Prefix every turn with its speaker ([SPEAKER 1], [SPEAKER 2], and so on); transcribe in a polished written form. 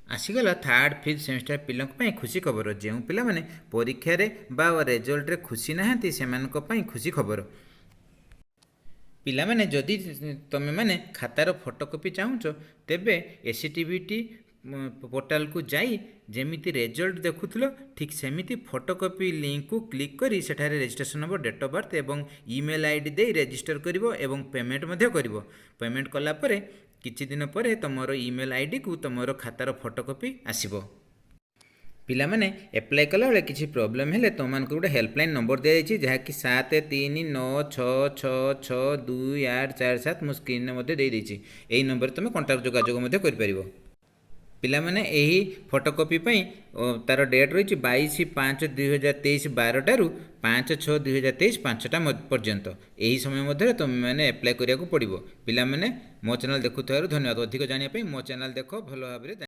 [SPEAKER 1] ଆସିଗଲା third fifth semester ପିଲାଙ୍କ ପାଇଁ ଖୁସି ଖବର। ଯେଉଁ ପିଲାମାନେ ପରୀକ୍ଷାରେ ବା ରେଜଲ୍ଟରେ ଖୁସି ନାହାନ୍ତି, ସେମାନଙ୍କ ପାଇଁ ଖୁସି ଖବର। ପିଲାମାନେ, ଯଦି ତୁମେମାନେ ଖାତାର ଫଟୋକପି ଚାହୁଁଛ, ତେବେ ଏସ୍ ସି ଟି ବି ଟି ପୋର୍ଟାଲକୁ ଯାଇ ଯେମିତି ରେଜଲ୍ଟ ଦେଖୁଥିଲ, ଠିକ୍ ସେମିତି ଫଟୋକପି ଲିଙ୍କକୁ କ୍ଲିକ୍ କରି ସେଠାରେ registration number, date of birth ଏବଂ ଇମେଲ୍ I D ଦେଇ ରେଜିଷ୍ଟର କରିବ ଏବଂ ପେମେଣ୍ଟ ମଧ୍ୟ କରିବ। ପେମେଣ୍ଟ କଲା ପରେ କିଛି ଦିନ ପରେ ତୁମର ଇମେଲ୍ ଆଇଡ଼ିକୁ ତୁମର ଖାତାର ଫଟୋକପି ଆସିବ। ପିଲାମାନେ, ଆପ୍ଲାଏ କଲାବେଳେ କିଛି ପ୍ରୋବ୍ଲେମ୍ ହେଲେ ତୁମମାନଙ୍କୁ ଗୋଟେ ହେଲ୍ପଲାଇନ୍ ନମ୍ବର ଦିଆଯାଇଛି, ଯାହାକି 7396662847। ମୁଁ ସ୍କ୍ରିନ୍ରେ ମଧ୍ୟ ଦେଇଦେଇଛି। ଏହି ନମ୍ବରରେ ତୁମେ କଣ୍ଟାକ୍ଟ ଯୋଗାଯୋଗ ମଧ୍ୟ କରିପାରିବ। ପିଲାମାନେ, ଏହି ଫଟୋକପି ପାଇଁ ତା'ର ଡେଟ୍ ରହିଛି 22/5/2023 12ଟାରୁ 5/6/2023 5ଟା ପର୍ଯ୍ୟନ୍ତ। ଏହି ସମୟ ମଧ୍ୟରେ ତୁମେମାନେ ଆପ୍ଲାଏ କରିବାକୁ ପଡ଼ିବ। ପିଲାମାନେ, ମୋ ଚ୍ୟାନେଲ୍ ଦେଖୁଥିବାରୁ ଧନ୍ୟବାଦ। ଅଧିକ ଜାଣିବା ପାଇଁ ମୋ ଚ୍ୟାନେଲ୍ ଦେଖ, ଭଲ ଭାବରେ।